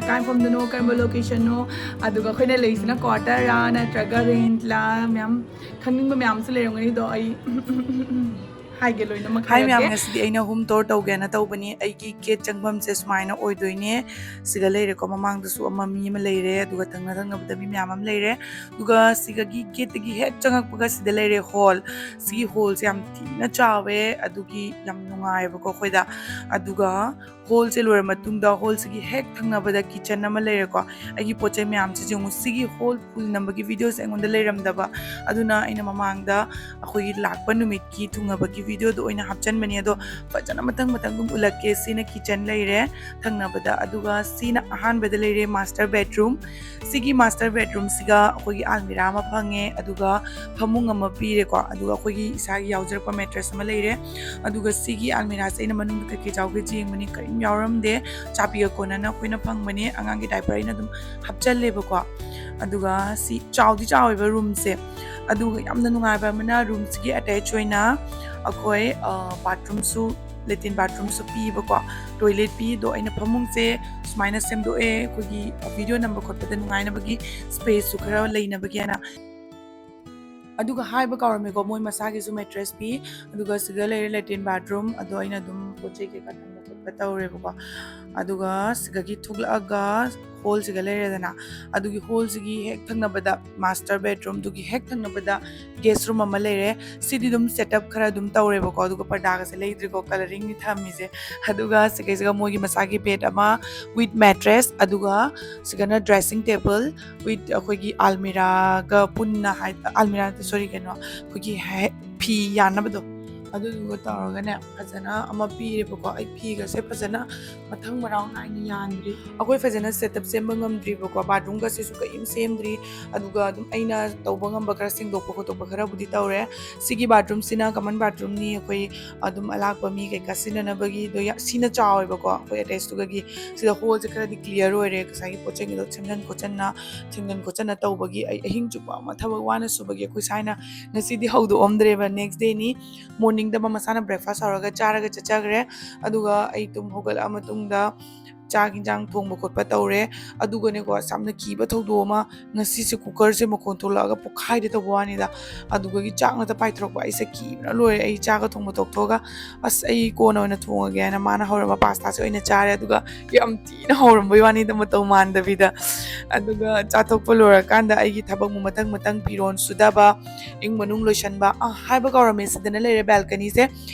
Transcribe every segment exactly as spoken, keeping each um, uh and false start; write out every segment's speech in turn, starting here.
ꯀꯥꯏ ꯃꯐꯝꯗꯅꯣ, ꯀꯔꯝꯕ locationꯅꯣ, ꯑꯗꯨꯒ ꯑꯩꯈꯣꯏꯅ ꯂꯩꯔꯤꯁꯤꯅ quarterꯔꯥ ꯅꯠꯇ꯭ꯔꯒ rentꯂꯥ, ꯃꯌꯥꯝ ꯈꯪꯅꯤꯡꯕ ꯃꯌꯥꯝꯁꯨ ꯂꯩꯔꯝꯒꯅꯤ꯫ ꯑꯗꯣ ꯑꯩ ꯍꯥꯏꯒꯦ ꯂꯣꯏꯅꯃꯛ꯫ Hi ꯃꯌꯥꯝ, ꯍꯥꯏꯔꯛꯀꯦ꯫ ꯉꯁꯤꯗꯤ ꯑꯩꯅ home tour ꯇꯧꯒꯦꯅ ꯇꯧꯕꯅꯤ꯫ ꯑꯩꯒꯤ gate ꯆꯪꯐꯝꯁꯦ ꯁꯨꯃꯥꯏꯅ ꯑꯣꯏꯗꯣꯏꯅꯦ꯫ ꯁꯤꯗ ꯂꯩꯔꯦꯀꯣ, ꯃꯃꯥꯡꯗꯁꯨ ꯑꯃ, ꯃꯤ ꯑꯃ ꯂꯩꯔꯦ, ꯑꯗꯨꯒ ꯊꯪꯅ ꯊꯪꯅꯕꯗ ꯃꯤ ꯃꯌꯥꯝ ꯑꯃ ꯂꯩꯔꯦ꯫ ꯑꯗꯨꯒ ꯁꯤꯗꯒꯤ gateꯇꯒꯤ ꯍꯦꯛ ꯆꯪꯉꯛꯄꯒ ꯁꯤꯗ ꯂꯩꯔꯦ hall꯫ ꯁꯤꯒꯤ hallꯁꯦ ꯌꯥꯝ ꯊꯤꯅ ꯆꯥꯎꯋꯦ, ꯑꯗꯨꯒꯤ ꯌꯥꯝ ꯅꯨꯡꯉꯥꯏꯌꯦꯕꯀꯣ ꯑꯩꯈꯣꯏꯗ꯫ ꯑꯗꯨꯒ hallꯁꯦ ꯂꯣꯏꯔ ꯃꯇꯨꯡꯗ hallꯁꯤꯒꯤ ꯍꯦꯛ ꯊꯪꯅꯕꯗ kitchen ꯑꯃ ꯂꯩꯔꯦꯀꯣ꯫ ꯑꯩꯒꯤ ꯄꯣꯠ ꯆꯩ ꯃꯌꯥꯝꯁꯦ ꯌꯦꯡꯉꯨ, ꯁꯤꯒꯤ hall full ꯅꯝꯕꯒꯤ videoꯁꯦ ꯑꯩꯉꯣꯟꯗ ꯂꯩꯔꯝꯗꯕ, ꯑꯗꯨꯅ ꯑꯩꯅ ꯃꯃꯥꯡꯗ ꯑꯩꯈꯣꯏꯒꯤ ꯂꯥꯛꯄ ꯅꯨꯃꯤꯠꯀꯤ ꯊꯨꯡꯅꯕꯒꯤ videoꯗꯣ ꯑꯣꯏꯅ ꯍꯥꯞꯆꯟꯕꯅꯦ꯫ ꯑꯗꯣ ꯐꯖꯅ ꯃꯊꯪ ꯃꯊꯪ ꯑꯗꯨꯝ ꯎꯠꯂꯛꯀꯦ꯫ ꯁꯤꯅ kitchen ꯂꯩꯔꯦ ꯊꯪꯅꯕꯗ, ꯑꯗꯨꯒ ꯁꯤꯅ ꯑꯍꯥꯟꯕꯗ ꯂꯩꯔꯦ master bedroom꯫ ꯁꯤꯒꯤ master bedroomꯁꯤꯒ ꯑꯩꯈꯣꯏꯒꯤ almirah ꯑꯃ ꯐꯪꯉꯦ, ꯑꯗꯨꯒ ꯐꯃꯨꯡ ꯑꯃ ꯄꯤꯔꯦꯀꯣ, ꯑꯗꯨꯒ ꯑꯩꯈꯣꯏꯒꯤ ꯏꯁꯥꯒꯤ ꯌꯥꯎꯖꯔꯛꯄ mattress ꯑꯃ ꯂꯩꯔꯦ꯫ ꯑꯗꯨꯒ ꯁꯤꯒꯤ almirahꯁꯦ ꯑꯩꯅ ꯃꯅꯨꯡꯗ ꯀꯩꯀꯩ ꯌꯥꯎꯒꯦ ꯌꯦꯡꯕꯅꯤ, ꯀꯔꯤꯝ ꯌꯥꯎꯔꯝꯗꯦ꯫ ꯆꯥꯕꯤꯒ ꯀꯣꯟꯅꯅ ꯑꯩꯈꯣꯏꯅ ꯐꯪꯕꯅꯦ꯫ ꯑꯉꯥꯡꯒꯤ diaper ꯑꯩꯅ ꯑꯗꯨꯝ ꯍꯥꯞꯆꯜꯂꯦꯕꯀꯣ꯫ ꯑꯗꯨꯒ ꯁꯤ ꯆꯥꯎꯗꯤ ꯆꯥꯎꯋꯦꯕ roomꯁꯦ꯫ ꯑꯗꯨꯒ ꯌꯥꯝꯅ ꯅꯨꯡꯉꯥꯏꯕ ꯑꯃꯅ roomꯁꯤꯒꯤ attach ꯑꯣꯏꯅ ꯑꯩꯈꯣꯏ, ꯑ, bathroomꯁꯨ, latrine bathroomꯁꯨ ꯄꯤꯕꯀꯣ, toilet ꯄꯤ꯫ ꯑꯗꯣ ꯑꯩꯅ ꯐꯃꯨꯡꯁꯦ ꯁꯨꯃꯥꯏꯅ ꯁꯦꯝꯗꯣꯛꯑꯦ, ꯑꯩꯈꯣꯏꯒꯤ video ꯅꯝꯕ ꯈꯣꯠꯄꯗ ꯅꯨꯡꯉꯥꯏꯅꯕꯒꯤ, spaceꯁꯨ ꯈꯔ ꯂꯩꯅꯕꯒꯤ ꯍꯥꯏꯅ꯫ ꯑꯗꯨꯒ ꯍꯥꯏꯕ ꯀꯥꯎꯔꯝꯃꯦꯀꯣ, ꯃꯣꯏ ꯃꯁꯥꯒꯤꯁꯨ mattress ꯄꯤ꯫ ꯑꯗꯨꯒ ꯁꯤꯗ ꯂꯩꯔꯦ latrine bathroom꯫ ꯑꯗꯣ ꯑꯩꯅ ꯑꯗꯨꯝ ꯄꯣꯠ ꯆꯩ ꯀꯩꯀꯥ ꯊꯝꯕ ꯈꯣꯠꯄ ꯇꯧꯔꯦꯕꯀꯣ꯫ ꯑꯗꯨꯒ ꯁꯤꯗꯒꯤ ꯊꯣꯛꯂꯛꯑꯒ hallꯁꯤꯒ ꯂꯩꯔꯦꯗꯅ, ꯑꯗꯨꯒꯤ hallꯁꯤꯒꯤ ꯍꯦꯛ ꯊꯪꯅꯕꯗ master bedroomꯗꯨꯒꯤ ꯍꯦꯛ ꯊꯪꯅꯕꯗ guest room ꯑꯃ ꯂꯩꯔꯦ꯫ ꯁꯤꯗꯤ ꯑꯗꯨꯝ setup ꯈꯔ ꯑꯗꯨꯝ ꯇꯧꯔꯦꯕꯀꯣ, ꯑꯗꯨꯒ ꯄꯔꯗꯥꯒꯁꯦ ꯂꯩꯗ꯭ꯔꯤꯀꯣ, colouringꯅꯤ ꯊꯝꯃꯤꯁꯦ꯫ ꯑꯗꯨꯒ ꯁꯤꯒꯩꯁꯤꯒ ꯃꯣꯏꯒꯤ ꯃꯁꯥꯒꯤ bed ꯑꯃ with mattress, ꯑꯗꯨꯒ ꯁꯤꯒꯅ dressing table with ꯑꯩꯈꯣꯏꯒꯤ almirahꯒ ꯄꯨꯟꯅ ꯍꯥꯏ, almirah ꯅꯠꯇꯦ, sorry, ꯀꯩꯅꯣ, ꯑꯩꯈꯣꯏꯒꯤ ꯍꯦ-, ꯐꯤ ꯌꯥꯟꯅꯕꯗꯣ, ꯑꯗꯨꯗꯨꯒ ꯇꯧꯔꯒꯅꯦ ꯐꯖꯅ ꯑꯃ ꯄꯤꯔꯦꯕꯀꯣ꯫ ꯑꯩ ꯐꯤꯒꯁꯦ ꯐꯖꯅ ꯃꯊꯪ ꯃꯔꯥꯎ ꯅꯥꯏꯅ ꯌꯥꯟꯗ꯭ꯔꯤ꯫ ꯑꯩꯈꯣꯏ ꯐꯖꯅ setup ꯁꯦꯝꯕ ꯉꯝꯗ꯭ꯔꯤꯕꯀꯣ, bathroomꯒꯁꯤꯁꯨ ꯀꯔꯤꯝ ꯁꯦꯝꯗ꯭ꯔꯤ꯫ ꯑꯗꯨꯒ ꯑꯗꯨꯝ ꯑꯩꯅ ꯇꯧꯕ ꯉꯝꯕ ꯈꯔ ꯁꯦꯡꯗꯣꯛꯄ ꯈꯣꯠꯇꯣꯛꯄ ꯈꯔꯕꯨꯗꯤ ꯇꯧꯔꯦ꯫ ꯁꯤꯒꯤ bathroomꯁꯤꯅ common bathroomꯅꯤ꯫ ꯑꯩꯈꯣꯏ ꯑꯗꯨꯝ ꯑꯂꯥꯛꯄ ꯃꯤ ꯀꯩꯀꯥ ꯁꯤꯖꯤꯟꯅꯅꯕꯒꯤꯗꯣ ꯌꯥ-, ꯁꯤꯅ ꯆꯥꯎꯋꯦꯕꯀꯣ, ꯑꯩꯈꯣꯏ attachꯇꯨꯒꯒꯤ꯫ ꯁꯤꯗ hallꯁꯦ ꯈꯔꯗꯤ clear ꯑꯣꯏꯔꯦ, ꯉꯁꯥꯏꯒꯤ ꯄꯣꯠ ꯆꯩꯒꯤꯗꯣ ꯁꯦꯝꯖꯟ ꯈꯣꯠꯆꯟꯅ, ꯁꯦꯝꯖꯟ ꯈꯣꯠꯆꯟꯅ ꯇꯧꯕꯒꯤ꯫ ꯑꯩ ꯑꯍꯤꯡ ꯆꯨꯞꯄ ꯑꯃ ꯊꯕꯛ ꯋꯥꯅ ꯁꯨꯕꯒꯤ ꯑꯩꯈꯣꯏ ꯁꯥꯏꯅ ꯉꯁꯤꯗꯤ ꯍꯧꯗꯣꯛꯑꯝꯗ꯭ꯔꯦꯕ꯫ Next dayꯅꯤ꯫ Morningꯗ ꯃꯥ ꯃꯁꯥꯅ breakfast ꯍꯧꯔꯒ ꯆꯥꯔꯒ ꯆꯠꯆꯈ꯭ꯔꯦ꯫ ꯑꯗꯨꯒ ꯑꯩ ꯇꯨꯝ ꯍꯧꯒꯠꯂꯛꯑ ꯃꯇꯨꯡꯗ ꯆꯥꯛ ꯌꯦꯟꯁꯥꯡ ꯊꯣꯡꯕ ꯈꯣꯠꯄ ꯇꯧꯔꯦ꯫ ꯑꯗꯨꯒꯅꯦꯀꯣ, ꯑꯁ, ꯌꯥꯝꯅ ꯀꯤꯕ ꯊꯧꯗꯣꯛ ꯑꯃ, ꯉꯁꯤꯁꯦ ꯀꯨꯀꯔꯁꯦ ꯃꯈꯣꯟ ꯊꯣꯛꯂꯛꯑꯒ ꯄꯣꯛꯈꯥꯏꯗꯦ ꯇꯧꯕ ꯋꯥꯅꯤꯗ꯫ ꯑꯗꯨꯗꯒꯤ ꯆꯥꯛ ꯉꯥꯛꯇ ꯄꯥꯏꯊꯣꯔꯛꯄ, ꯑꯩꯁꯦ ꯀꯤꯕꯅ ꯂꯣꯏꯔꯦ꯫ ꯑꯩ ꯆꯥꯛꯀ ꯊꯣꯡꯕ ꯇꯣꯛꯊꯣꯛꯑꯒ, "ꯑꯁ, ꯑꯩ ꯀꯣꯟꯅ ꯑꯣꯏꯅ ꯊꯣꯡꯉꯒꯦ" ꯍꯥꯏꯅ ꯃꯥꯅ ꯍꯧꯔꯝꯕ ꯄꯥꯁꯇꯥꯁꯦ ꯑꯣꯏꯅ ꯆꯥꯔꯦ꯫ ꯑꯗꯨꯒ ꯌꯥꯝ ꯊꯤꯅ ꯍꯧꯔꯝꯕꯩ ꯋꯥꯅꯤꯗ, ꯃꯇꯧ ꯃꯥꯟꯗꯕꯤꯗ꯫ ꯑꯗꯨꯒ ꯆꯥꯊꯣꯛꯄ ꯂꯣꯏꯔꯀꯥꯟꯗ ꯑꯩꯒꯤ ꯊꯕꯛ ꯑꯃꯨꯛ ꯃꯊꯪ ꯃꯊꯪ, ꯐꯤꯔꯣꯜ ꯁꯨꯗꯕ, ꯏꯃꯨꯡ ꯃꯅꯨꯡ ꯂꯣꯏꯁꯟꯕ, ꯑ, ꯍꯥꯏꯕ ꯀꯥꯎꯔꯝꯃꯦ, ꯁꯤꯗꯅ ꯂꯩꯔꯦ ꯕꯦꯜꯀꯅꯤꯁꯦ꯫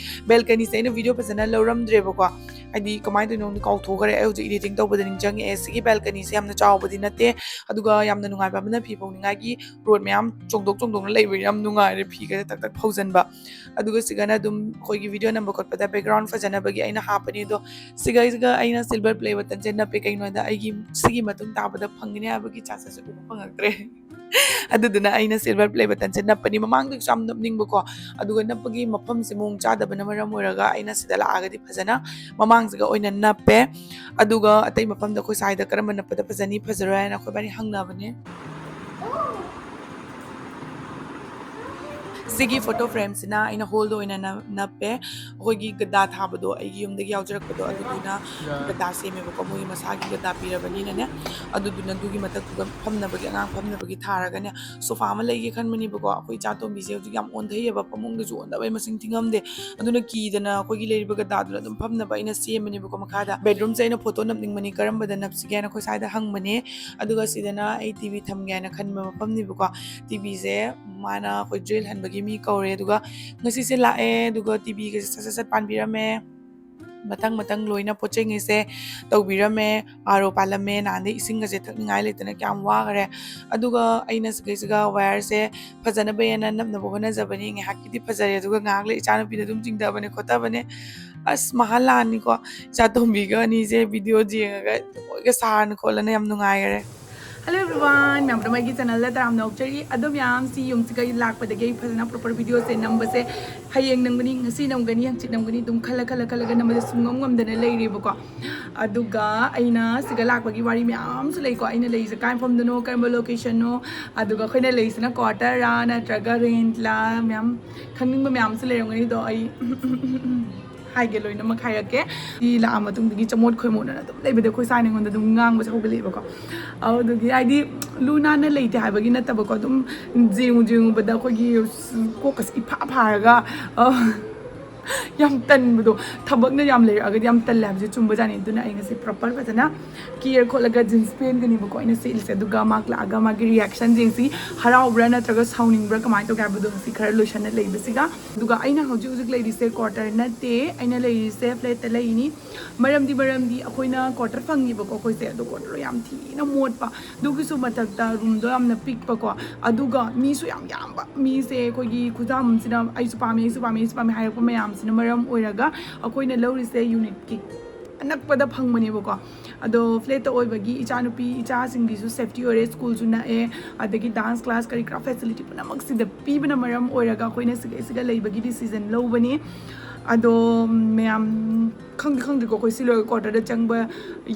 ꯕꯦꯜꯀꯅꯤꯁꯦ ꯑꯩꯅ ꯚꯤꯗꯤꯑꯣ ꯐꯖꯅ ꯂꯧꯔꯝꯗ꯭ꯔꯦꯕꯀꯣ, ꯍꯥꯏꯗꯤ ꯀꯃꯥꯏꯅ ꯇꯧꯔꯤꯅꯣ ꯈꯪꯗꯦ, ꯀꯥꯎꯊꯣꯛꯈ꯭ꯔꯦ꯫ ꯑꯩ ꯍꯧꯖꯤꯛ ꯏꯗꯤꯇꯤꯡ ꯇꯧꯕꯗ ꯅꯤꯡꯁꯤꯡꯉꯛꯑꯦ꯫ ꯁꯤꯒꯤ ꯕꯦꯜꯀꯅꯤꯁꯦ ꯌꯥꯝꯅ ꯆꯥꯎꯕꯗꯤ ꯅꯠꯇꯦ, ꯑꯗꯨꯒ ꯌꯥꯝꯅ ꯅꯨꯡꯉꯥꯏꯕ ꯑꯃꯅ ꯐꯤ ꯐꯧꯅꯤꯡꯉꯥꯏꯒꯤ ꯔꯣꯗ ꯃꯌꯥꯝ ꯆꯣꯡꯗꯣꯛ ꯆꯣꯡꯗꯣꯛꯅ ꯂꯩꯕ, ꯌꯥꯝ ꯅꯨꯡꯉꯥꯏꯔꯦ ꯐꯤꯒꯁꯦ ꯇꯛ ꯇꯛ ꯐꯧꯖꯟꯕ꯫ ꯑꯗꯨꯒ ꯁꯤꯒꯅ ꯑꯗꯨꯝ ꯑꯩꯈꯣꯏꯒꯤ ꯚꯤꯗꯤꯑꯣ ꯅꯝꯕ ꯈꯣꯠꯄꯗ ꯕꯦꯛꯒ꯭ꯔꯥꯎꯟ ꯐꯖꯅꯕꯒꯤ ꯑꯩꯅ ꯍꯥꯞꯄꯅꯤ꯫ ꯑꯗꯣ ꯁꯤꯒꯩꯁꯤꯒ ꯑꯩꯅ ꯁꯤꯜꯚꯔ ꯄ꯭ꯂꯦ ꯕꯇꯟꯁꯦ ꯅꯞꯄꯦ, ꯀꯩꯒꯤꯅꯣ ꯍꯥꯏꯗ ꯑꯩꯒꯤ ꯁꯤꯒꯤ ꯃꯇꯨꯡ ꯇꯥꯕꯗ ꯐꯪꯒꯅꯤ ꯍꯥꯏꯕꯒꯤ ꯆꯥꯟꯁꯦꯁꯁꯦ ꯎꯕ ꯐꯪꯉꯛꯇ꯭ꯔꯦ꯫ ꯑꯗꯨꯗꯨꯅ ꯑꯩꯅ ꯁꯤꯜꯚꯔ ꯄ꯭ꯂꯦ ꯕꯇꯟꯁꯦ ꯅꯞꯄꯅꯤ꯫ ꯃꯃꯥꯡꯗꯒꯤꯁꯨ ꯌꯥꯝ ꯅꯞꯅꯤꯡꯕꯀꯣ, ꯑꯗꯨꯒ ꯅꯞꯄꯒꯤ ꯃꯐꯝꯁꯦ ꯃꯑꯣꯡ ꯆꯥꯗꯕꯅ ꯃꯔꯝ ꯑꯣꯏꯔꯒ ꯑꯩꯅ ꯁꯤꯗ ꯂꯥꯛꯑꯒꯗꯤ ꯐꯖꯅ ꯃꯃꯥꯡꯁꯤꯒ ꯑꯣꯏꯅ ꯅꯞꯄꯦ꯫ ꯑꯗꯨꯒ ꯑꯇꯩ ꯃꯐꯝꯗ ꯑꯩꯈꯣꯏ ꯁ꯭ꯋꯥꯏꯗ ꯀꯔꯝꯕ ꯅꯞꯄꯗ ꯐꯖꯅꯤ ꯐꯖꯔꯣꯏ ꯍꯥꯏꯅ ꯑꯩꯈꯣꯏ ꯏꯕꯥꯅꯤ ꯍꯪꯅꯕꯅꯦ꯫ ꯁꯤꯒꯤ ꯐꯣꯇꯣ ꯐ꯭ꯔꯦꯝꯁꯤꯅ ꯑꯩꯅ ꯍꯣꯜꯗ ꯑꯣꯏꯅ ꯅ-, ꯅꯞꯄꯦ꯫ ꯑꯩꯈꯣꯏꯒꯤ ꯒꯗꯥ ꯊꯥꯕꯗꯣ, ꯑꯩꯒꯤ ꯌꯨꯝꯗꯒꯤ ꯌꯥꯎꯖꯔꯛꯄꯗꯣ, ꯑꯗꯨꯗꯨꯅ ꯒꯗꯥ ꯁꯦꯝꯃꯦꯕꯀꯣ, ꯃꯣꯏꯒꯤ ꯃꯁꯥꯒꯤ ꯒꯗꯥ ꯄꯤꯔꯕꯅꯤꯅꯅꯦ꯫ ꯑꯗꯨꯗꯨꯅ ꯑꯗꯨꯒꯤ ꯃꯊꯛꯇꯨꯗ ꯐꯝꯅꯕꯒꯤ, ꯑꯉꯥꯡ ꯐꯝꯅꯕꯒꯤ ꯊꯥꯔꯒꯅꯦ, ꯁꯣꯐꯥ ꯑꯃ ꯂꯩꯒꯦ ꯈꯟꯕꯅꯦꯕꯀꯣ꯫ ꯑꯩꯈꯣꯏ ꯏꯆꯥ ꯇꯣꯝꯕꯤꯁꯦ ꯍꯧꯖꯤꯛ ꯌꯥꯝ ꯑꯣꯟꯊꯩꯌꯦꯕ, ꯐꯃꯨꯡꯗꯁꯨ ꯑꯣꯟꯊꯕꯩ ꯃꯁꯤꯡ ꯊꯤꯉꯝꯗꯦ꯫ ꯑꯗꯨꯅ ꯀꯤꯗꯅ ꯑꯩꯈꯣꯏꯒꯤ ꯂꯩꯔꯤꯕ ꯒꯗꯥꯗꯨꯗ ꯑꯗꯨꯝ ꯐꯝꯅꯕ ꯑꯩꯅ ꯁꯦꯝꯕꯅꯦꯕꯀꯣ꯫ ꯃꯈꯥꯗ ꯕꯦꯗꯔꯨꯝꯁꯦ ꯑꯩꯅ ꯐꯣꯇꯣ ꯅꯞꯅꯤꯡꯕꯅꯤ, ꯀꯔꯝꯕꯗ ꯅꯞꯁꯤꯒꯦ ꯍꯥꯏꯅ ꯑꯩꯈꯣꯏ ꯁ꯭ꯋꯥꯏꯗ ꯍꯪꯕꯅꯦ꯫ ꯑꯗꯨꯒ ꯁꯤꯗꯅ ꯑꯩ ꯇꯤ ꯚꯤ ꯊꯝꯒꯦ ꯍꯥꯏꯅ ꯈꯟꯕ ꯃꯐꯝꯅꯦꯕꯀꯣ꯫ ꯇꯤ ꯚꯤꯁꯦ ꯃꯥꯅ ꯑꯩꯈꯣꯏ ꯗ꯭ꯔꯤꯜ ꯍꯟꯕꯒꯤ ꯃꯤ ꯀꯧꯔꯦ, ꯑꯗꯨꯒ ꯉꯁꯤꯁꯦ ꯂꯥꯛꯑꯦ, ꯑꯗꯨꯒ ꯇꯤ ꯚꯤꯒꯁꯦ ꯁꯠ ꯁꯠ ꯁꯠ ꯄꯥꯟꯕꯤꯔꯝꯃꯦ꯫ ꯃꯊꯪ ꯃꯊꯪ ꯂꯣꯏꯅ ꯄꯣꯠ ꯆꯩꯉꯩꯁꯦ ꯇꯧꯕꯤꯔꯝꯃꯦ꯫ ꯑꯥꯔ ꯑꯣ ꯄꯥꯜꯂꯝꯃꯦ, ꯅꯍꯥꯟꯗꯩ ꯏꯁꯤꯡꯒꯁꯦ ꯊꯛꯅꯤꯡꯉꯥꯏ ꯂꯩꯇꯅ ꯀꯌꯥꯝ ꯋꯥꯈꯔꯦ꯫ ꯑꯗꯨꯒ ꯑꯩꯅ ꯁꯤꯒꯩꯁꯤꯒ ꯋꯥꯌꯔꯁꯦ ꯐꯖꯅꯕ ꯍꯦꯟꯅ ꯅꯞꯅꯕ ꯍꯣꯠꯅꯖꯕꯅꯤ꯫ ꯉꯥꯏꯍꯥꯛꯀꯤꯗꯤ ꯐꯖꯔꯦ, ꯑꯗꯨꯒ ꯉꯥꯏꯍꯥꯛ ꯂꯩ ꯏꯆꯥꯅꯨꯄꯤꯅ ꯑꯗꯨꯝ ꯆꯤꯡꯊꯕꯅꯦ ꯈꯣꯠꯇꯕꯅꯦ꯫ ꯑꯁ, ꯃꯍꯥ ꯂꯥꯟꯅꯤꯀꯣ, ꯏꯆꯥ ꯇꯣꯝꯕꯤꯒ ꯑꯅꯤꯁꯦ ꯚꯤꯗꯤꯑꯣ ꯌꯦꯡꯉꯒ ꯂꯣꯏꯒ ꯁꯥꯔꯅ ꯈꯣꯠꯂꯅ ꯌꯥꯝ ꯅꯨꯡꯉꯥꯏꯈꯔꯦ꯫ Hello everyone, ꯃꯌꯥꯝ ꯄꯨꯝꯅꯃꯛ ꯑꯩꯒꯤ ꯆꯦꯅꯦꯜꯗ ꯇꯔꯥꯝꯅ ꯑꯣꯛꯆꯔꯤ꯫ ꯑꯗꯣ ꯃꯌꯥꯝ, ꯁꯤ ꯌꯨꯝꯁꯤꯒ ꯂꯥꯛꯄꯗꯒꯤ ꯑꯩ ꯐꯖꯅ ꯄ꯭ꯔꯣꯄꯔ ꯚꯤꯗꯤꯑꯣꯁꯦ ꯅꯝꯕꯁꯦ ꯍꯌꯦꯡ ꯅꯝꯒꯅꯤ, ꯉꯁꯤ ꯅꯝꯒꯅꯤ, ꯍꯪꯆꯤꯠ ꯅꯝꯒꯅꯤ ꯑꯗꯨꯝ ꯈꯜꯂ ꯈꯜꯂ ꯈꯜꯂꯒ ꯅꯝꯕꯁꯦ ꯁꯨꯡꯉꯝ ꯉꯝꯗꯅ ꯂꯩꯔꯦꯕꯀꯣ꯫ ꯑꯗꯨꯒ ꯑꯩꯅ ꯁꯤꯒ ꯂꯥꯛꯄꯒꯤ ꯋꯥꯔꯤ ꯃꯌꯥꯝꯁꯨ ꯂꯩꯀꯣ, ꯑꯩꯅ ꯂꯩꯔꯤꯁꯦ ꯀꯥꯏ ꯃꯐꯝꯗꯅꯣ, ꯀꯔꯝꯕ ꯂꯣꯀꯦꯁꯟꯅꯣ, ꯑꯗꯨꯒ ꯑꯩꯈꯣꯏꯅ ꯂꯩꯔꯤꯁꯤꯅ ꯀ꯭ꯋꯥꯇꯔꯔꯥ ꯅꯠꯇ꯭ꯔꯒ ꯔꯦꯟꯠꯂꯥ, ꯃꯌꯥꯝ ꯈꯪꯅꯤꯡꯕ ꯃꯌꯥꯝꯁꯨ ꯂꯩꯔꯝꯒꯅꯤ꯫ ꯑꯗꯣ ꯑꯩ ꯍꯥꯏꯒꯦ, ꯂꯣꯏꯅꯃꯛ ꯍꯥꯏꯔꯛꯀꯦ꯫ ꯁꯤ ꯂꯥꯛꯑ ꯃꯇꯨꯡꯗꯒꯤ ꯆꯃꯣꯠ ꯈꯣꯏꯃꯣꯠꯅꯅ ꯑꯗꯨꯝ ꯂꯩꯕꯗ ꯑꯩꯈꯣꯏ ꯁꯥꯏꯅ ꯑꯩꯉꯣꯟꯗ ꯑꯗꯨꯝ ꯉꯥꯡꯕꯁꯦ ꯍꯧꯒꯠꯂꯛꯑꯦꯕꯀꯣ꯫ ꯑꯗꯨꯗꯨꯒꯤ ꯍꯥꯏꯗꯤ ꯂꯨ ꯅꯥꯟꯅ ꯂꯩꯇꯦ ꯍꯥꯏꯕꯒꯤ ꯅꯠꯇꯕꯀꯣ, ꯑꯗꯨꯝ ꯌꯦꯡꯉꯨ ꯌꯦꯡꯉꯨꯕꯗ ꯑꯩꯈꯣꯏꯒꯤ ꯀꯣꯛꯀꯁꯦ ꯏꯐꯥ ꯐꯥꯔꯒ, ꯑ, ꯌꯥꯝ ꯇꯟꯕꯗꯣ, ꯊꯕꯛꯅ ꯌꯥꯝ ꯂꯩꯔꯛꯑꯒꯗꯤ ꯌꯥꯝ ꯇꯜꯂꯦ ꯍꯥꯏꯕꯁꯦ ꯆꯨꯝꯕꯖꯥꯠꯅꯤ꯫ ꯑꯗꯨꯅ ꯑꯩ ꯉꯁꯤ ꯄ꯭ꯔꯣꯄꯔ ꯐꯖꯅ ꯀꯤꯌꯔ ꯈꯣꯠꯂꯒ ꯖꯤꯟꯁ ꯄꯦꯟꯒꯅꯦꯕꯀꯣ ꯑꯩꯅ ꯁꯦꯠꯂꯤꯁꯦ꯫ ꯑꯗꯨꯒ ꯃꯥ ꯂꯥꯛꯑꯒ ꯃꯥꯒꯤ ꯔꯤꯌꯦꯛꯁꯟ ꯌꯦꯡꯁꯤ, ꯍꯔꯥꯎꯕ꯭ꯔꯥ ꯅꯠꯇ꯭ꯔꯒ ꯁꯥꯎꯅꯤꯡꯕ꯭ꯔꯥ, ꯀꯃꯥꯏꯅ ꯇꯧꯒꯦ ꯍꯥꯏꯕꯗꯣ ꯉꯁꯤ ꯈꯔ ꯂꯣꯏꯁꯟꯅ ꯂꯩꯕꯁꯤꯒ꯫ ꯑꯗꯨꯒ ꯑꯩꯅ ꯍꯧꯖꯤꯛ ꯍꯧꯖꯤꯛ ꯂꯩꯔꯤꯁꯦ ꯀ꯭ꯋꯥꯇꯔ ꯅꯠꯇꯦ, ꯑꯩꯅ ꯂꯩꯔꯤꯁꯦ ꯐ꯭ꯂꯦꯠꯇ ꯂꯩꯔꯤꯅꯤ꯫ ꯃꯔꯝꯗꯤ ꯃꯔꯝꯗꯤ ꯑꯩꯈꯣꯏꯅ ꯀ꯭ꯋꯥꯇꯔ ꯐꯪꯉꯤꯕꯀꯣ ꯑꯩꯈꯣꯏꯁꯦ, ꯑꯗꯣ ꯀ꯭ꯋꯥꯇꯔꯗꯣ ꯌꯥꯝ ꯊꯤꯅ ꯃꯣꯠꯄ, ꯑꯗꯨꯒꯤꯁꯨ ꯃꯊꯛꯇ ꯔꯨꯝꯗꯣ ꯌꯥꯝꯅ ꯄꯤꯛꯄꯀꯣ, ꯑꯗꯨꯒ ꯃꯤꯁꯨ ꯌꯥꯝ ꯌꯥꯝꯕ꯫ ꯃꯤꯁꯦ ꯑꯩꯈꯣꯏꯒꯤ ꯈꯨꯌꯥꯝ ꯑꯃꯁꯤꯅ "ꯑꯩꯁꯨ ꯄꯥꯝꯃꯤ, ꯑꯩꯁꯨ ꯄꯥꯝꯃꯤ, ꯑꯩꯁꯨ ꯄꯥꯝꯃꯤ" ꯍꯥꯏꯔꯛꯄ ꯃꯌꯥꯝꯁꯤꯅ ꯃꯔꯝ ꯑꯣꯏꯔꯒ ꯑꯩꯈꯣꯏꯅ ꯂꯧꯔꯤꯁꯦ ꯌꯨꯅꯤꯠꯀꯤ ꯑꯅꯛꯄꯗ ꯐꯪꯕꯅꯦꯕꯀꯣ꯫ ꯑꯗꯣ ꯐ꯭ꯂꯦꯠꯇ ꯑꯣꯏꯕꯒꯤ ꯏꯆꯥꯅꯨꯄꯤ ꯏꯆꯥꯁꯤꯡꯒꯤꯁꯨ ꯁꯦꯐꯇꯤ ꯑꯣꯏꯔꯦ, ꯁ꯭ꯀꯨꯜꯁꯨ ꯅꯛꯑꯦ, ꯑꯗꯒꯤ ꯗꯥꯟꯁ ꯀ꯭ꯂꯥꯁ ꯀꯔꯤ ꯀꯔꯥ ꯐꯦꯁꯤꯂꯤꯇꯤ ꯄꯨꯝꯅꯃꯛꯁꯤꯗ ꯄꯤꯕꯅ ꯃꯔꯝ ꯑꯣꯏꯔꯒ ꯑꯩꯈꯣꯏꯅ ꯁꯤꯒ ꯁꯤꯒ ꯂꯩꯕꯒꯤ ꯗꯤꯁꯤꯖꯟ ꯂꯧꯕꯅꯤ꯫ ꯑꯗꯣ ꯃꯌꯥꯝ ꯈꯪꯗꯤ ꯈꯪꯗ꯭ꯔꯤꯀꯣ, ꯑꯩꯈꯣꯏ ꯁꯤ ꯂꯣꯏꯔꯒ ꯀ꯭ꯋꯥꯇꯔꯗ ꯆꯪꯕ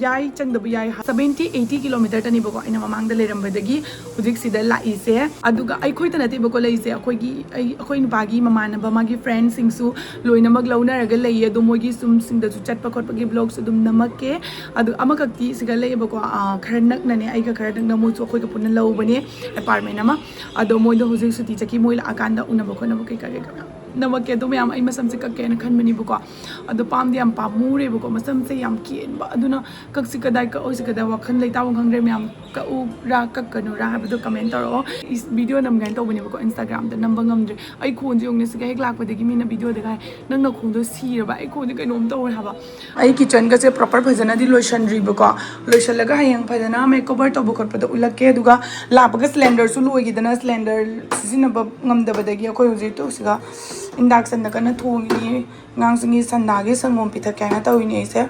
ꯌꯥꯏ, ꯆꯪꯗꯕ ꯌꯥꯏ꯫ ꯁꯕꯦꯟꯇꯤ ꯑꯩꯠꯇꯤ ꯀꯤꯂꯣꯃꯤꯇꯔꯇꯅꯦꯕꯀꯣ ꯑꯩꯅ ꯃꯃꯥꯡꯗ ꯂꯩꯔꯝꯕꯗꯒꯤ ꯍꯧꯖꯤꯛ ꯁꯤꯗ ꯂꯥꯛꯏꯁꯦ꯫ ꯑꯗꯨꯒ ꯑꯩꯈꯣꯏꯇ ꯅꯠꯇꯦꯕꯀꯣ ꯂꯩꯁꯦ, ꯑꯩꯈꯣꯏꯒꯤ, ꯑꯩ, ꯑꯩꯈꯣꯏ ꯅꯨꯄꯥꯒꯤ ꯃꯃꯥꯟꯅꯕ, ꯃꯥꯒꯤ ꯐ꯭ꯔꯦꯟꯁꯤꯡꯁꯨ ꯂꯣꯏꯅꯃꯛ ꯂꯧꯅꯔꯒ ꯂꯩꯌꯦ꯫ ꯑꯗꯣ ꯃꯣꯏꯒꯤ ꯁꯨꯝ ꯁꯤꯡꯗꯁꯨ ꯆꯠꯄ ꯈꯣꯠꯄꯒꯤ ꯕ꯭ꯂꯣꯒꯁꯨ ꯑꯗꯨꯝ ꯅꯝꯃꯛꯀꯦ꯫ ꯑꯗꯨ ꯑꯃꯈꯛꯇꯤ ꯁꯤꯗ ꯂꯩꯌꯦꯕꯀꯣ, ꯑꯥ, ꯈꯔ ꯅꯛꯅꯅꯦ, ꯑꯩꯒ ꯈꯔ ꯅꯛꯅ, ꯃꯣꯏꯁꯨ ꯑꯩꯈꯣꯏꯒ ꯄꯨꯟꯅ ꯂꯧꯕꯅꯦ ꯑꯦꯄꯥꯔꯠꯃꯦꯟ ꯑꯃ꯫ ꯑꯗꯣ ꯃꯣꯏꯗꯣ ꯍꯧꯖꯤꯛ ꯁꯨꯇꯤ ꯆꯠꯈꯤ, ꯃꯣꯏ ꯂꯥꯛꯑꯀꯥꯟꯗ ꯎꯅꯕ ꯈꯣꯠꯅꯕ ꯀꯩꯀꯥ ꯀꯩꯀꯥ ꯃꯌꯥꯝ ꯅꯝꯃꯛꯀꯦ꯫ ꯑꯗꯣ ꯃꯌꯥꯝ, ꯑꯩ ꯃꯁꯝꯁꯦ ꯀꯛꯀꯦꯅ ꯈꯟꯕꯅꯦꯕꯀꯣ, ꯑꯗꯣ ꯄꯥꯝꯗꯤ ꯌꯥꯝ ꯄꯥꯝꯃꯨꯔꯦꯕꯀꯣ, ꯃꯁꯝꯁꯦ ꯌꯥꯝ ꯀꯦꯟꯕ꯫ ꯑꯗꯨꯅ ꯀꯛꯁꯤ ꯀꯗꯥꯏ ꯀꯛꯑꯣꯏꯁꯤ ꯀꯗꯥꯏ ꯋꯥꯈꯜ ꯂꯩꯇꯥꯐꯝ ꯈꯪꯗ꯭ꯔꯦ ꯃꯌꯥꯝ꯫ ꯀꯛꯎꯔꯥ ꯀꯛꯀꯅꯨꯔꯥ ꯍꯥꯏꯕꯗꯣ ꯀꯃꯦꯟ ꯇꯧꯔꯛꯑꯣ꯫ ꯏꯁ, ꯚꯤꯗꯤꯑꯣ ꯅꯝꯒꯦꯅ ꯇꯧꯕꯅꯦꯕꯀꯣ, ꯏꯟꯁꯇꯥꯒ꯭ꯔꯥꯝꯗ ꯅꯝꯕ ꯉꯝꯗ꯭ꯔꯦ꯫ ꯑꯩ ꯈꯣꯟꯁꯦ ꯌꯦꯡꯉꯨꯅꯦ, ꯁꯤꯒ ꯍꯦꯛ ꯂꯥꯛꯄꯗꯒꯤ ꯃꯤꯅ ꯚꯤꯗꯤꯑꯣꯗꯒ ꯍꯥꯏ, "ꯅꯪ ꯅꯈꯣꯟꯗꯣ ꯁꯤꯔꯕ?" ꯑꯩ ꯈꯣꯟꯁꯦ ꯀꯩꯅꯣꯝ ꯇꯧꯔꯦ ꯍꯥꯏꯕ꯫ ꯑꯩ ꯀꯤꯠꯆꯟꯒꯁꯦ ꯄ꯭ꯔꯣꯄꯔ ꯐꯖꯅꯗꯤ ꯂꯣꯏꯁꯟꯗ꯭ꯔꯤꯕꯀꯣ, ꯂꯣꯏꯁꯜꯂꯒ ꯍꯌꯦꯡ ꯐꯖꯅ ꯃꯦꯛ ꯑꯣꯚꯔ ꯇꯧꯕ ꯈꯣꯠꯄꯗ ꯎꯠꯂꯛꯀꯦ꯫ ꯑꯗꯨꯒ ꯂꯥꯛꯄꯒ ꯁꯤꯂꯤꯟꯗꯔꯁꯨ ꯂꯣꯏꯈꯤꯗꯅ ꯁꯤꯂꯤꯟꯗꯔ ꯁꯤꯖꯤꯟꯅꯕ ꯉꯝꯗꯕꯗꯒꯤ ꯑꯩꯈꯣꯏ ꯍꯧꯖꯤꯛ ꯇꯨ ꯁꯤꯒ ꯏꯟꯗꯛꯁꯟꯗ ꯀꯟꯅ ꯊꯣꯡꯉꯤ꯫ ꯑꯉꯥꯡꯁꯤꯡꯒꯤ ꯁꯟꯗꯥꯒꯤ ꯁꯪꯒꯣꯝ ꯄꯤꯊꯛꯀꯦ ꯍꯥꯏꯅ ꯇꯧꯔꯤꯅꯦ ꯑꯩꯁꯦ꯫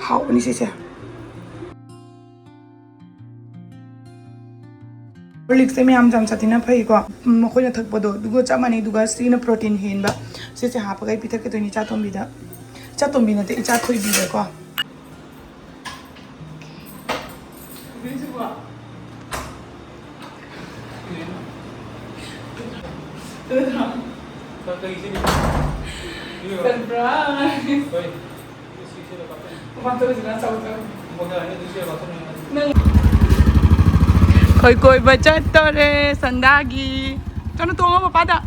ꯍꯥꯎꯕꯅꯤ ꯁꯤꯁꯦ꯫ ꯍꯣꯔꯂꯤꯛꯁꯦ ꯃꯌꯥꯝ ꯌꯥꯝ ꯆꯥꯊꯤꯅ ꯐꯩꯀꯣ꯫ ꯎꯝ, ꯃꯈꯣꯏꯅ ꯊꯛꯄꯗꯣ ꯑꯗꯨꯒ ꯆꯞ ꯃꯥꯟꯅꯩ꯫ ꯑꯗꯨꯒ ꯁꯤꯅ ꯄ꯭ꯔꯣꯇꯤꯟ ꯍꯦꯟꯕ꯫ ꯁꯤꯁꯦ ꯍꯥꯞꯄꯒ ꯑꯩ ꯄꯤꯊꯛꯀꯗꯣꯏꯅꯤ ꯏꯆꯥ ꯇꯣꯝꯕꯤꯗ꯫ ꯏꯆꯥ ꯇꯣꯝꯕꯤ ꯅꯠꯇꯦ, ꯏꯆꯥ ꯊꯣꯏꯕꯤꯗꯀꯣ꯫ Surprise! ꯅꯪ ꯑꯩꯈꯣꯏ ꯀꯣꯏꯕ ꯆꯠꯇꯣꯔꯦ ꯁꯪꯒꯥꯒꯤ꯫ ꯆꯠꯂꯨ, ꯇꯣꯡꯉꯣ ꯄꯄꯥꯗ꯫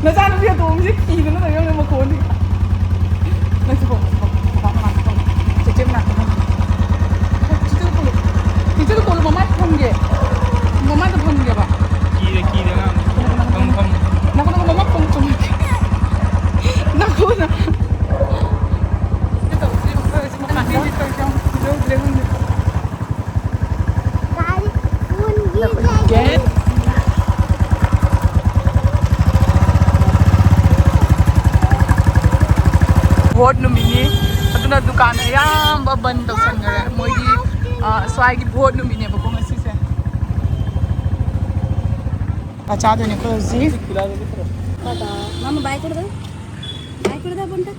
ꯅꯆꯥꯅꯨꯄꯤ ꯑꯇꯣꯝꯕꯤꯁꯦ ꯀꯤꯗꯅ ꯂꯩꯔꯝꯃꯦ ꯃꯈꯣꯟꯗꯤ꯫ ꯅꯪꯁꯨ ꯐꯝꯃꯣ, ꯐꯝꯃꯣ, ꯄꯄꯥ ꯃꯅꯥꯛꯇ ꯐꯝꯃꯣ꯫ ꯆꯦꯆꯦ ꯃꯅꯥꯛꯇ ꯐꯝꯃꯣ꯫ ꯆꯦꯆꯦꯗ ꯀꯣꯜꯂꯨ꯫ ꯆꯦꯆꯦꯗ ꯀꯣꯜꯂꯨ, ꯃꯃꯥꯗ ꯐꯝꯒꯦ꯫ ꯃꯃꯥꯗ ꯐꯝꯒꯦꯕ꯫ ꯀꯤꯔꯦ, ꯀꯤꯔꯦ ꯑꯉꯥꯡ꯫ ꯐꯝꯃꯣ, ꯐꯝꯃꯣ꯫ ꯅꯈꯣ, ꯅꯈꯣ, ꯃꯃꯥ ꯐꯝꯃꯣ, ꯆꯨꯝꯃꯦ꯫ ꯅꯈꯣ, ꯅꯈꯣ꯫ ꯚꯣꯠ ꯅꯨꯃꯤꯠꯅꯤ, ꯑꯗꯨꯅ ꯗꯨꯀꯥꯟ ꯑꯌꯥꯝꯕ ꯕꯟ ꯇꯧꯁꯟꯈꯔꯦ꯫ ꯃꯣꯏꯒꯤ, ꯑ, ꯁ꯭ꯋꯥꯏꯒꯤ ꯚꯣꯠ ꯅꯨꯃꯤꯠꯅꯦꯕꯀꯣ ꯉꯁꯤꯁꯦ꯫ ꯆꯥ ꯆꯥꯗꯣꯏꯅꯦ ꯑꯩꯈꯣꯏ ꯍꯧꯖꯤꯛ꯫ ꯃꯥꯃ ꯕꯥꯏ ꯀꯣꯔꯗ, ꯕꯥꯏ ꯀꯣꯔꯗ ꯕꯟꯇ꯫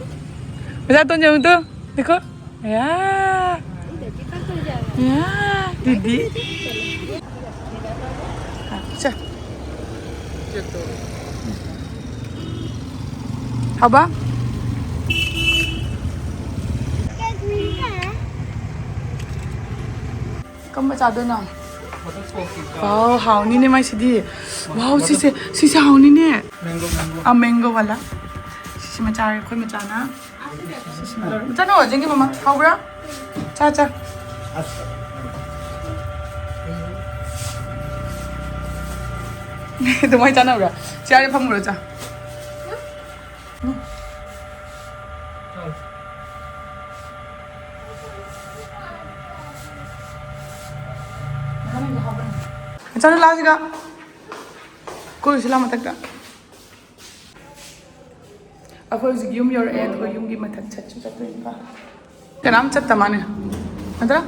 ꯃꯖꯥ ꯇꯣꯟ ꯖꯃꯨ ꯇꯣ꯫ देखो। या। या, दीदी। अच्छा। ꯍꯥꯎꯕ? ꯀꯔꯝꯕ ꯆꯥꯗꯣꯏꯅꯣ? ꯕꯇꯔꯁ꯭ꯀꯣꯆꯀꯤ ꯆꯥ꯫ ꯋꯥꯎ, ꯍꯥꯎꯅꯤꯅꯦ ꯃꯥꯏꯁꯤꯗꯤ꯫ ꯋꯥꯎ, ꯁꯤꯁꯦ, ꯁꯤꯁꯦ ꯍꯥꯎꯅꯤꯅꯦ꯫ Mango, mango. ꯑꯥ, ꯃꯦꯡꯒꯣ ꯋꯥꯂꯥ꯫ ꯁꯤꯁꯤꯃ ꯆꯥꯔꯦ ꯑꯩꯈꯣꯏ ꯃꯆꯥꯅ꯫ ꯁꯤꯁꯤꯃ ꯂꯧꯔꯦ꯫ ꯃꯆꯥꯅ ꯑꯣꯔꯤꯖꯤꯟꯒꯤ ꯃꯃꯥ ꯍꯥꯎꯕ꯭ꯔꯥ? ꯆꯥ, ꯆꯥ꯫ ꯑꯁ꯫ ꯑꯗꯨꯃꯥꯏꯅ ꯆꯥꯅꯕ꯭ꯔꯥ? ꯆꯥꯔꯦ, ꯐꯝꯃꯨꯔꯣ, ꯆꯥ꯫ ꯆꯠꯂꯨ ꯂꯥꯎ ꯁꯤꯗ꯫ ꯀꯣꯏꯔꯨꯁꯤ ꯂꯥꯎ ꯃꯊꯛꯇ꯫ ꯑꯩꯈꯣꯏ ꯍꯧꯖꯤꯛ ꯌꯨꯝ ꯌꯧꯔꯛꯑꯦ, ꯑꯗꯨꯒ ꯌꯨꯝꯒꯤ ꯃꯊꯛ ꯆꯠꯁꯨ ꯆꯠꯇꯣꯏꯅꯤꯀꯣ꯫ ꯀꯅꯥꯝ ꯆꯠꯇ ꯃꯥꯅꯦ꯫ ꯅꯠꯇ꯭ꯔꯥ?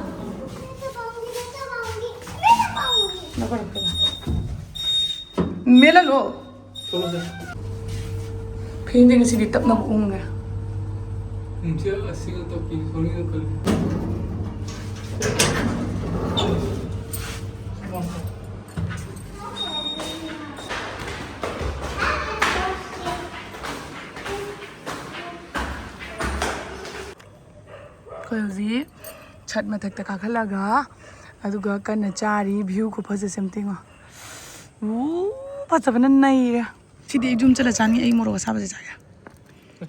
ꯅꯈꯣꯏ ꯃꯦꯜꯍꯜꯂꯣ꯫ ꯊꯣꯛꯂꯛꯑꯣꯁꯦ꯫ ꯐꯤꯗꯤ ꯉꯁꯤꯗꯤ ꯇꯞꯅꯕꯨ ꯎꯪꯉꯦ꯫ ꯎꯝ, ꯁꯤ ꯑꯁꯤꯒ ꯇꯞꯄꯤ, ꯁꯣꯔꯤꯒ ꯀꯜꯂꯤ꯫ ꯑꯩꯈꯣꯏ ꯍꯧꯖꯤꯛ ꯁꯠ ꯃꯊꯛꯇ ꯀꯥꯈꯠꯂꯒ, ꯑꯗꯨꯒ ꯀꯟꯅ ꯆꯥꯔꯤ꯫ View ꯈꯨꯐꯖꯁꯦ ꯑꯝꯇ ꯌꯦꯡꯉꯣ꯫ ꯎ, ꯐꯖꯕꯅ ꯅꯩꯔꯦ꯫ ꯁꯤꯗꯤ ꯑꯩ ꯌꯨꯝ ꯆꯠꯂ ꯆꯥꯅꯤ꯫ ꯑꯩ ꯃꯣꯔꯣꯛ ꯑꯁꯥꯕꯁꯦ ꯆꯥꯒꯦ꯫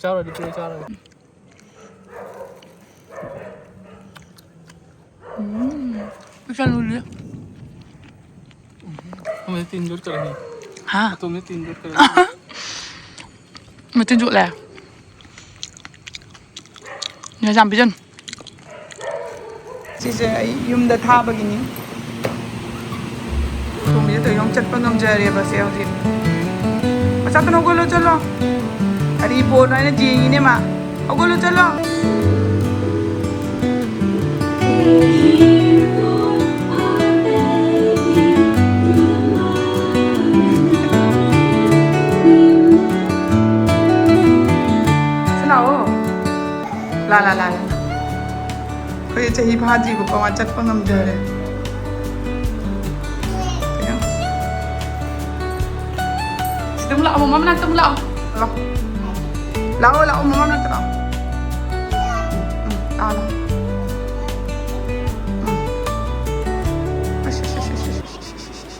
ꯆꯥꯔꯨꯔꯗꯤ ꯄꯤꯔꯛꯑꯣ, ꯆꯥꯔꯒꯦ꯫ ꯎꯝ, ꯄꯤꯁꯜꯂꯨꯗꯤ꯫ ꯑꯃꯗꯤ ꯇꯤꯟ ꯌꯣꯠꯈ꯭ꯔꯦꯅꯦ꯫ ꯍꯥ? ꯑꯇꯣꯝꯗꯤ ꯇꯤꯟ ꯌꯣꯠꯈ꯭ꯔꯦ꯫ ꯃꯇꯤꯟ ꯌꯣꯠꯂꯦ꯫ ꯅꯦ ꯆꯥꯟꯕꯤꯁꯟ꯫ ꯁꯤꯁꯦ ꯑꯩ ꯌꯨꯝꯗ ꯊꯥꯕꯒꯤꯅꯤ꯫ ꯇꯣꯝꯕꯤꯁꯦ ꯇꯧꯔꯤꯁꯦ ꯌꯦꯡꯉꯨ, ꯆꯠꯄ ꯉꯝꯖꯔꯦꯕ ꯁꯦ ꯍꯧꯖꯤꯛ꯫ ꯃꯆꯥꯇꯣꯟ ꯍꯧꯒꯠꯂꯣ ꯆꯠꯂꯣ꯫ ꯀꯔꯤ ꯕꯣꯜꯅꯣ ꯍꯥꯏꯅ ꯌꯦꯡꯉꯤꯅꯦ ꯃꯥ꯫ ꯍꯧꯒꯠꯂꯣ ꯆꯠꯂꯣ꯫ ꯁꯤ ꯂꯥꯛꯑꯣ꯫ ꯂꯥ, ꯂꯥ, ꯂꯥ, ꯂꯥ꯫ ꯑꯩꯈꯣꯏ ꯆꯍꯤ ꯐꯥꯗ꯭ꯔꯤꯕꯀꯣ, ꯃꯥ ꯆꯠꯄ ꯉꯝꯖꯔꯦ꯫ ꯁꯤꯗ ꯑꯃꯨꯛ ꯂꯥꯛꯑꯣ, ꯃꯃꯥ ꯃꯅꯥꯛꯇ ꯑꯃꯨꯛ ꯂꯥꯛꯑꯣ꯫ ꯂꯥꯛꯑꯣ꯫ ꯂꯥꯛꯑꯣ, ꯂꯥꯛꯑꯣ, ꯃꯃꯥ ꯃꯅꯥꯛꯇ ꯂꯥꯛꯑꯣ꯫ ꯎꯝ, ꯂꯥꯛꯑꯣ, ꯂꯥꯛꯑꯣ꯫ ꯎꯝ꯫ ꯑꯁ, ꯑꯁ, ꯑꯁ, ꯑꯁ, ꯑꯁ, ꯑꯁ, ꯑꯁ꯫